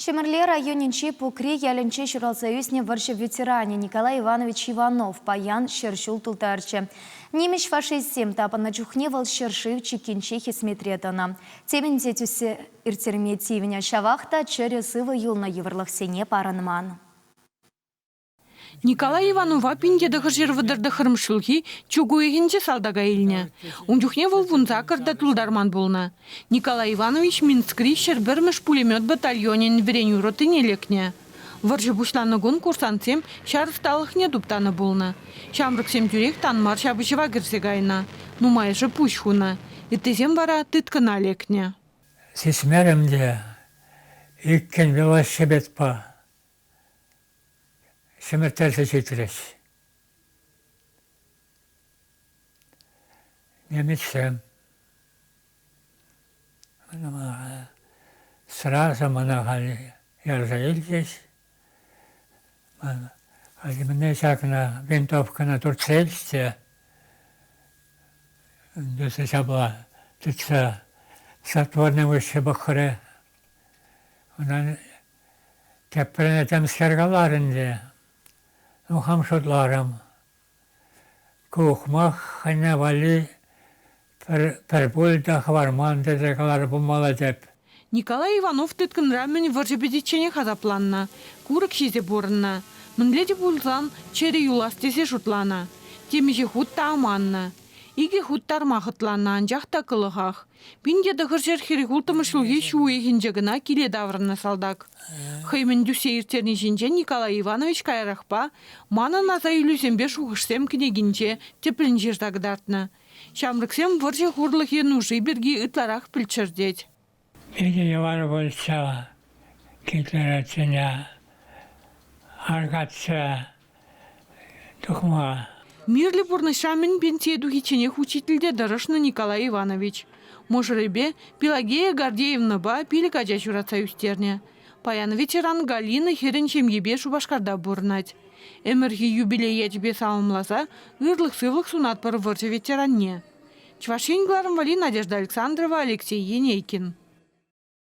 Ҫӗмӗрле районӗнчи Пукри ялӗнче ҫуралса ӳснӗ вӑрҫӑ ветеранӗ Николай Иванович Иванов паян ҫӗрҫул тултарчӗ. Нимӗҫ фашистсем тапӑннӑ чухне вӑл ҫӗршыв чиккинче хӗсметре тӑнӑ. Темӗн те тӳссе ирттерме тивнӗ, ҫавах та чӗрӗ-сывӑ юлнӑ йывӑрлӑхсене парӑнман. Николай Иванова 1939 ҫулхи чӳк уйӑхӗнче салтака илнӗ. Ун чухне вӑл вунсаккӑр та тултарман пулнӑ. Николай Иванович Минскри 101-мӗш пулемет батальонӗн вӗренӳ ротине лекнӗ. Вӑрҫӑ пуҫланнӑ кун курсантсем ҫар ӑсталӑхне туптанӑ пулнӑ. Ҫамрӑксем тӳрех тан мар ҫапӑҫӑва кӗрсе кайнӑ. Нумайӑшӗ пуҫ хунӑ. Ыттисем вара тыткӑна лекнӗ. Сисмерӗм те, иккӗн велосипедпа Ҫӗмӗрттерсе ҫитрӗҫ. Немецсем. Сразу мана халь ярса илчӗҫ. Халь мӗне ҫакна винтовкӑна туртса илчӗ те тесе ҫапла тытса затворне уҫса пӑхрӗ. Унтан Теприне темскер каларӗ ӗнтӗ. Ну, хам шутларӑм. Ку ухмах хӑйне валли пӗр, пӗр пуль та хӑварман тесе каларӗ пулмалла теп. Николай Иванов тыткӑнра мӗн вӑрҫӑ пӗтичченех асапланнӑ, курӑк ҫисе пурӑннӑ. Мӗнле те пулсан чӗрӗ юлас тесе шутланӑ. Темиҫе хут та аманнӑ. Икӗ хут тарма хӑтланнӑ, анчах та кӑлӑхах. 1946 ҫулхи ҫу уйӑхӗнче кӑна киле таврӑннӑ салтак. Хӑй мӗн тӳссе ирттерни ҫинчен Николай Иванович каярахпа «Манӑн аса илӳсемпе шухӑшсем» кӗнекинче тӗплӗн ҫырса кӑтартнӑ. Ҫамрӑксем вӑрҫӑ хурлӑхӗ нуши пирки ытларах пӗлччӗр тет. Питӗ йывӑр пулчӗ Гитлеровсене аркатса тухма. Мирлӗ пурнӑҫра мӗн пенсие тухичченех учительте тӑрӑшнӑ Николай Иванович. Мӑшӑрӗпе Пелагея Гордеевнӑпа пилӗк ача ҫуратса ӳстернӗ. Паян ветеран Галина хӗрӗн ҫемйипе Шупашкарта пурӑнать. Ӗмӗрхи юбилей ячӗпе саламласа ырлӑх-сывлӑх сунатпӑр вӑрҫӑ ветеранне. Чӑваш Ен кӑларӑм валли Надежда Александрова, Алексей Енейкин.